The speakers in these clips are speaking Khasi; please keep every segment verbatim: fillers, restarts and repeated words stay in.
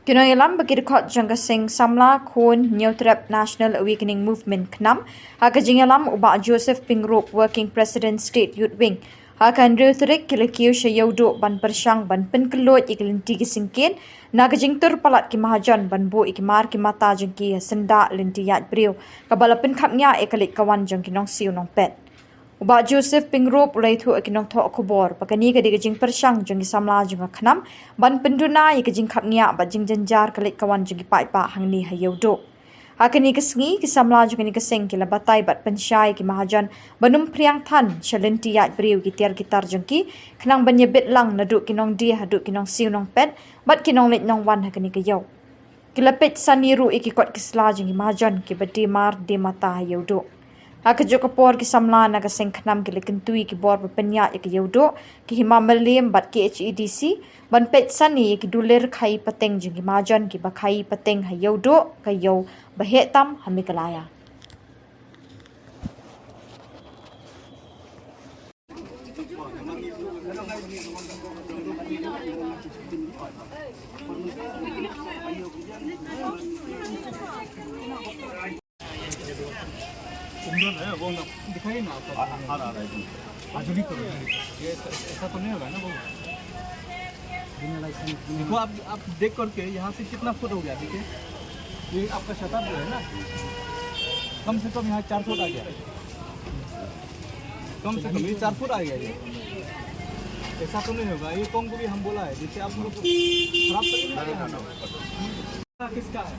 Ki nongïalam ba ki dkhot jong ka seng samla khun Hynñiewtrep National Awakening Movement, KHNAM, ha ka jingïalam u Bah Joseph Pyngrope, Working President, State Youth Wing, ha ka hynriew tarik ki la kiew sha Ïewduh ban pyrshang ban pynkylluid ïa ki lynti ki syngkien na ka jingtur palat ki mahajon ban buh ïa ki mar ki mata jong ki ha syndah lynti ïaid briew kaba la pynkhapngiah ïa ka leit ka wan jong ki nongsiew nongpet. U Bah Joseph Pyngrope u la ïathuh ïa ki nongthoh khubor ba kane ka dei ka jingpyrshang jong ki samla jong ka KHNAM ban pynduna ïa ka jingkhapngiah bad jingjynjar ka leit ka wan jong ki paidbah hangne ha Ïewduh. Ha kane ka sngi, ki samla jong kane ka seng ki la batai bad pynshai ïa ki mahajon ban ym phriang than sha lynti ïaid briew ki tiar ki tar jong ki, khnang ban ïabit lang naduh ki nongdie haduh ki nongsiew nongpet bad ki nongleit nongwan ha kane ka ïew. Ki la peit sani ruh ïa ki kot ki sla jong ki mahajon kiba die mar die mata ha Ïewduh. Ha kajuh ka por, ki samla na ka seng KHNAM ki la kyntu ïa ki bor ba pynïaid ïa ka Ïewduh, ki hima mylliem bad ki KHADC ban peit sani ïa ki dulir khaïi pateng jong ki mahajon kiba khaïi pateng ha Ïewduh, ka ïew ba heh tam ha Meghalaya. कुंदन है, वो ना, दिखाइए ना आपको। आ, आ रहा है, आ रहा है। हाँ, जल्दी करो, जल्दी करो। ये ऐसा, ऐसा तो नहीं होगा ना, वो? बिना लाइसेंस, बिना देखो, आप, आप देख करके यहाँ से कितना फुट हो गया, देखिए। ये आपका शटर जो है ना, कम से कम यहाँ चार फुट आ गया। कम से कम ये चार फुट आ गया ये। ऐसा तो नहीं होगा, ये कौन को भी हम बोला है, जैसे आप लोग को खराब तो नहीं लगा है? किसका है?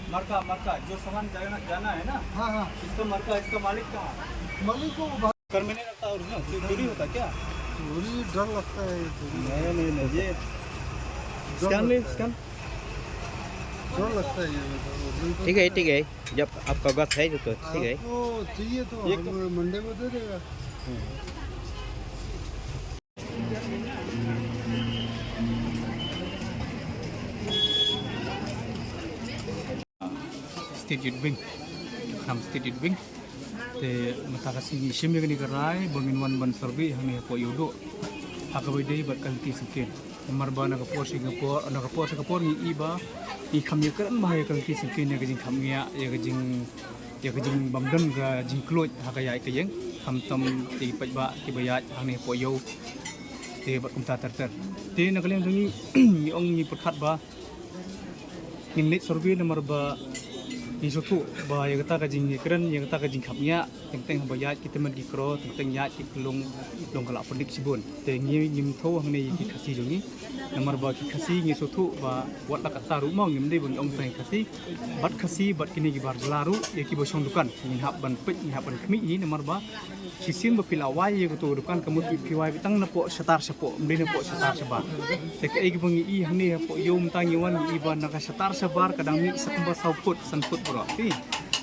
मरका, मरका, जो सामान जाना, जाना है ना? हाँ, हाँ। इसका मरका, इसका मालिक कहाँ है? मालिक को बाहर घर में नहीं रखता और ना, चो-, चोरी होता क्या? चोरी, डर लगता है चोरी। नहीं, नहीं, नहीं, ये डर स्कैन ले, लगता है। स्कैन। डर लगता है ये, मतलब, ठीक है, ठीक है, जब आपका बात है तो, तो ठीक है। आपको चाहिए तो ये हम तो मंडे को दे देगा। State Youth Wing, KHNAM State Youth Wing. Te mynta ka sngi ngi shim ïa kane ka rai ba ngin wan ban survey hangne hapoh Ïewduh ha kaba ïadei bad ka lynti syngkien. Namar ba na ka por sha ka por, na ka por sha ka por ngi i ba ngi kham ïakren bha ïa ka lynti syngkien, ïa ka jingkhapngiah, ïa ka jing, ïa ka jingbymdon ka jingkylluid ha ka ïaid ka ïeng, khamtam ïa ki paidbah kiba ïaid hangne hapoh ïew. Te bad kumta ter ter. Te na ka liang jong ngi, ngi ong ngi pyrkhat ba ngin leit survey namar ba ngi sngewthuh ba ïa kata ka jingïakren, ïa kata ka jingkhapngiah, teng teng haba ïaid ki tymmen ki kro, teng teng ïaid ki khlong, long ka la pyndik shibun. Te ngi ngim thew hangne ïa ki Khasi jong ngi. Namar ba ki Khasi ngi sngewthuh ba wat la katta ruh mo, ngim dei ba ngi ong tang ïa Khasi. Bad Khasi, bad kine ki bar jylla ruh, ïa kiba shong dukan, ngin hap ban peit, ngin hap ban khmih hi, namar ba shisien ba phi la wai ïa kato ka dukan, ka mut phi wai tang napoh shatar shapoh, ym dei napoh shatar shabar. Te kaei kaba ngi i hangne hapoh ïew mynta ngi wan ngi i ba na ka shatar shabar ka dang mih sa kumba saw phut, san phut baroh. Te,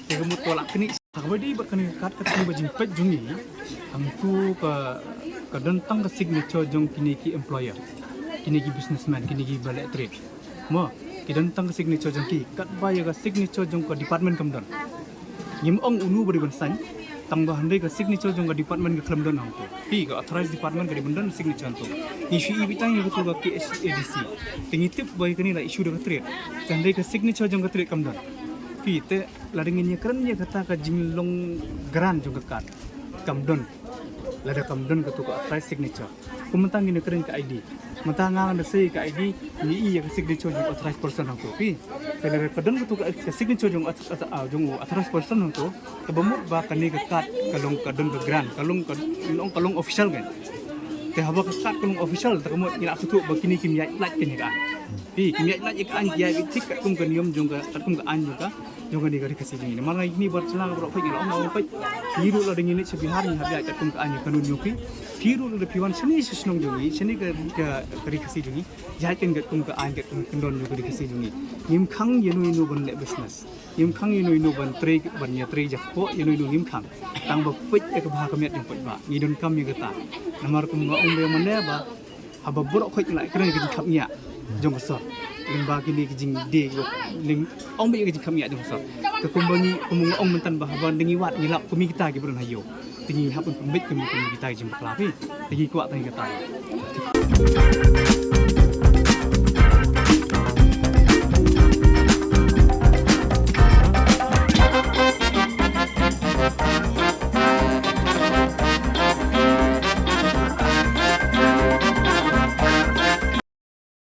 te ka mut to la knieh. Ha kaba ïadei bad kane ka card, ka dei ba jingpeit jong ngi, hangto ka, ka don tang ka signature jong kine ki employer, kine ki businessman, kine kiba leh trade. Mo, ki don tang ka signature jong ki, katba ïa ka signature jong ka department kam don. Ngim ong uno ba dei ban sign, tang ba hynrei ka signature jong ka department ka khlem don hangto. Phi, ka authorized department ka dei ban don signature hangto. Ngi shu i beit tang ïa kato ka K H A D C. Te ngi tip ba ïa kane la issue da ka trade. Te hynrei ka signature jong ka trade kam don. Phi, te lada ngin ïakren ïa kata ka jinglong grant jong ka card, kam don. Lada kam don kato ka authorized signature. Kum mynta ngin ïakren ka I D. Mynta nga ngan da sei ka I D, ngi i ïa ka signature jong authorized person hangto. Phi, te lada ka don kato ka, ka signature jong auth-, auth-, ah, jong authorized person hangto, kaba mut ba kane ka card ka long, ka don ka grant, ka long ka, long, ka long official kan. Te haba ka card ka long official, te ka mut ngi la sngewthuh ba kine kim ïaid lait kane ka aiñ. Phi, kim ïaid lait ïa ka aiñ, ki ïaid thik katkum ka niyom jong ka, katkum ka aiñ jong ka, jong kane ka Ri Khasi jong ngi. Namar nga ïa kine bar jylla baroh peit ngi la ong, ong peit. Phi ruh lada ngin leit sha Bihar ngi hap ïaid katkum ka aiñ ka kanun jong phi. Phi ruh lada phi wan shane sha shnong jong ngi, shane ka, ka, ka Ri Khasi jong ngi, ïaid kan katkum ka aiñ, katkum ka kyndon jong ka Ri Khasi jong ngi. Ngim khang ïano ïano ban leh business. Ngim khang ïano ïano ban trei, ban ïatrei jakpoh, ïano ïano ngim khang. Tang ba peit ïa ka bha ka miat jong paidbah. Ngi donkam ïa kata. Namar kum nga ong ba ïa mane ba haba baroh khoit ngi la ïakren ïa ka jingkhapngiah jong ka sor. Lyngba kine ki jingdie, lyngba ong ba ïa ka jingkhapngiah jong ka sor. Te kumba ngi, kumba nga ong mynta ba haba ngi wad ngi lap kum kita kiba don ha ïew, te ngi hap ban pynbeit kum, kum kita ki jingbakla phi. Te ngi kwah tang ïa kata.